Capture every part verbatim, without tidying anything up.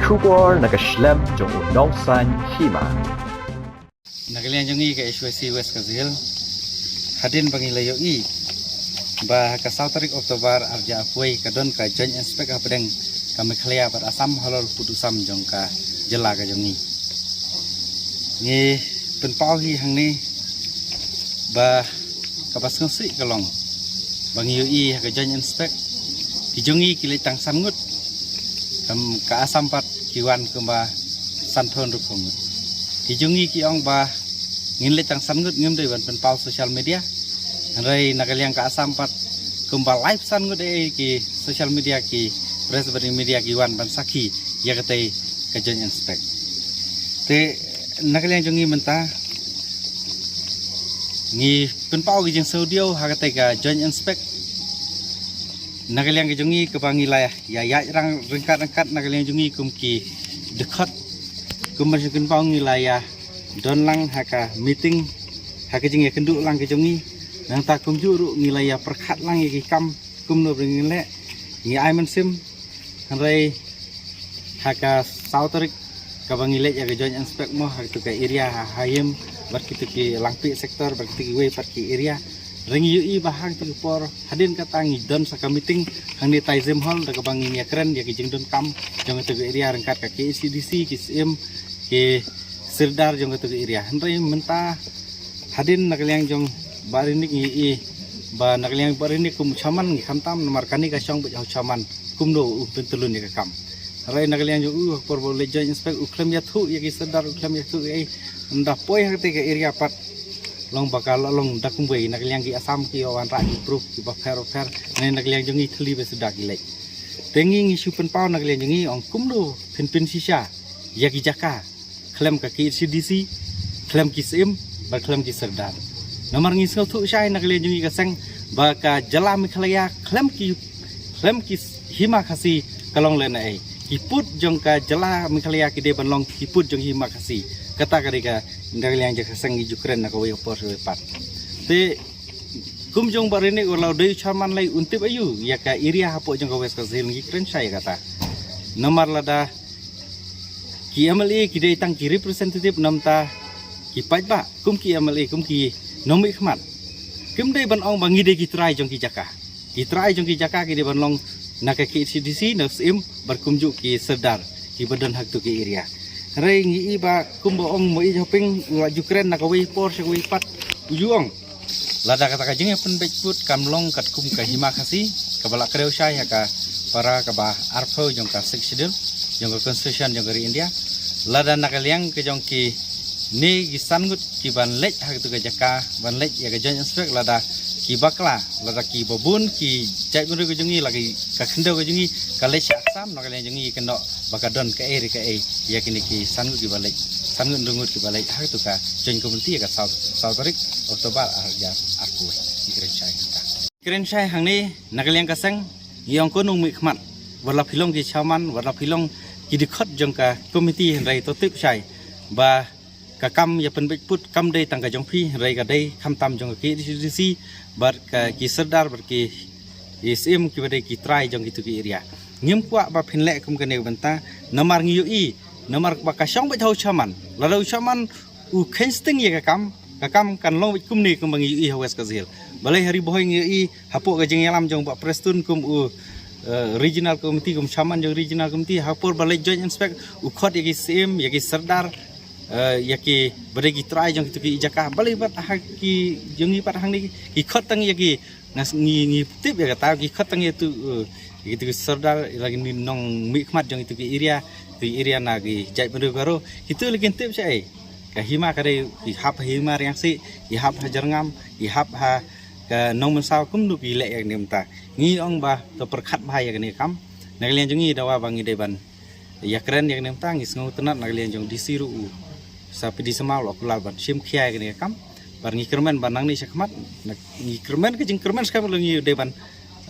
Khubor na ka shlem jong u nongsan hima. Na ka liang jong ngi ka H Y C West Khasi Hills, hadien ba ngi la ïohi ba ka saw tarik October arja apoi ka don ka joint inspect hapdeng ka Meghalaya bad Assam halor pud u sam jong ka jylla ka jong ngi. Ngi pynpaw hi hangne ba kaba sngewsih ka long ba ngi ïohi ha ka joint inspect, ki jong ngi ki leit tang san ngut, kam ka Assam pat ki wan kumba san thon rup ngut. Ki jong ngi ki ong ba ngin leit tang san ngut, ngim dei ban pynpaw social media. Hynrei na ka liang ka Assam pat kumba live san ngut eh ki social media, ki press bad media ki wan ban sakhi ïa katei ka joint inspect. Te na ka liang jong ngi mynta ngi pynpaw ki jingsngewdiaw ha katei ka joint inspect. Na ka liang ka jong ngi kaba ngi la ïa ïaid rang ryngkat ryngkat na ka liang jong ngi kum ki dkhot, kumba shu pynpaw ngi la ïa don lang ha ka meeting, ha ka jingïakynduh lang ka jong ngi. Nangta kumjuh ruh ngi la ïa pyrkhat lang ïa ki kam kumno ba ngin leh. Ngi ai mynsiem, hynrei ha ka saw tarik kaba ngi leit ïa ka joint inspect mo ha kitu ka area ha Hayim bad kitu ki Langpih sector bad kitu kiwei pat ki area. Hynrei ngi ïohi ba ha kitu ki por hadien kata ngi don sa ka meeting hangne Taizim Hall da kaba ngin ïakren ïa ki jingdonkam jong kitu ki area ryngkat ka K H A D C, ki syiem, ki sirdar jong kitu ki area. Hynrei mynta hadien na ka liang jong Bah Rinik ngi ïohi ba na ka liang Bah Rinik kum u chairman ngi khamtam namar kane ka shong beit ha u chairman kumno u pyntyllun ïa ka kam. Hynrei na ka liang jong u ha ka por ba u leit joint inspect u khlem ïathuh ïa ki sirdar, u khlem ïathuh ïa i, ynda poi ha katei ka area pat long ba ka la long da kumwei, na ka liang ki Assam ki wanrah ki proof kiba pher pher, ne na ka liang jong ngi thylli ba suda ki leit. Te ngi ngi shu pynpaw na ka liang jong ngi, ong kumno phin pynshisha ïa ki jaka khlem ka K H A D C, khlem ki syiem bad khlem ki sirdar. Namar ngi sngewthuh shai na ka liang jong ngi ka seng ba ka jylla Meghalaya khlem ki, khlem ki hima Khasi ka long lehnohei. Ki pud jong ka jylla Meghalaya ki dei ban long ki pud jong hima Khasi. Kata ka dei ka, na ka liang jong ka seng ngi ju kren na kawei ka por sha kawei pat. Te kum jong Bah Rinik u la dei u chairman, lei un tip aïu ïa ka area hapoh jong ka West Khasi Hills, ngi kren shai ïa kata. Namar lada ki M L A ki dei tang ki representative, namta ki paidbah kum ki M L A, kum ki nongmihkhmat, kim dei ban ong ba ngi dei ki trai jong ki jaka. Ki trai jong ki jaka ki dei ban long na ka K H A D C, na u syiem bad kumjuh ki sirdar kiba don ha kitu ki area. Hynrei ngi ïohi ba kumba ong Moei Hoping, u la ju kren na kawei por sha kawei pat, u ju ong lada kata ka jingïapynbeit pud kam long katkum ka hima Khasi kaba la kdew shai ha ka para kaba arphew jong ka Sixth Schedule jong ka Constitution jong ka ri India, lada na ka liang ka jong kine ki san ngut ki ban leit ha katu ka jaka ban leit ïa ka joint inspect, lada ki bakla, lada kiba bun ki jaitbynriew ka jong ngi, la ki ka khyndew ka jong ngi ka leit sha Assam, na ka liang jong ngi kynnoh ba ka don kaei re kaei ïa kine ki san ngut kiba leit, san ngut hynriew ngut kiba leit ha katu ka joint committee ïa ka saw, saw tarik October ar hajar arphew wei. Ngi kren shai hangta. Kren shai hangne na ka liang ka seng, ngi ong ko nongmihkhmat, wat la phi long ki chairman, wat la phi long ki dkhot jong ka committee, hynrei to tip shai ba ka kam ïapynbeit pud kam dei tang ka jong phi, hynrei ka dei khamtam jong ka K H A D C bad ka ki sirdar bad ki syiem kiba dei ki trai jong kitu ki area. Ngim kwah ba phin leh kum kane ka bynta, namar ngi ïohi, namar ba ka shong beit ha u chairman. Lada u chairman u kheiñ sting ïa ka kam, ka kam kan long beit kumne kumba ngi ïohi ha West Khasi Hills. Balei ha Ri Bhoi ngi ïohi hapoh ka jingïalam jong Bah Prestone kum u, eh, regional committee, kum chairman jong regional committee, ha por ba leit joint inspect u khot ïa ki syiem, ïa ki sirdar, eh, ïa kiba dei ki trai jong kitu ki jaka. Balei pat ha ki jong ngi pat hangne ki khot tang ïa ki, ngas ngi, ngi tip ïa kata, ki khot tang ïa tu, eh, ïa kitu ki sirdar, ïa la kine nongmihkhmat jong kitu ki area, tu area na ki jaitbynriew Garo. Kitu la kin tip shai. Ka hima ka dei ki hap ha hima Riangsi, ki hap ha Jyrngam, ki hap ha ka Nongmynsaw, kumno ki leh ïa kane mynta. Ngi ong ba to pyrkhat bha ïa kane ka kam. Na ka liang jong ngi dawa ba ngi dei ban ïakren ïa kane mynta, ngi sngewtynnat na ka liang jong D C ruh u, sa P D Samaw u la kular ban shim khia ïa kane ka kam. Bad ngi kyrmen ba nangne shakhmat, ngi kyrmen ka jingkyrmen shakhmat, ngi dei ban,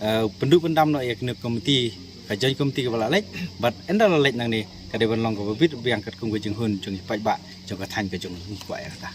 eh, pynduh pyndam noh ïa kane ka committee, ka joint committee kaba la leit. Bad ynda la leit nangne ka dei ban long kaba bit biang katkum ka jinghun jong ki paidbah jong ka thaiñ ka jong ngi, kwah ïa kata.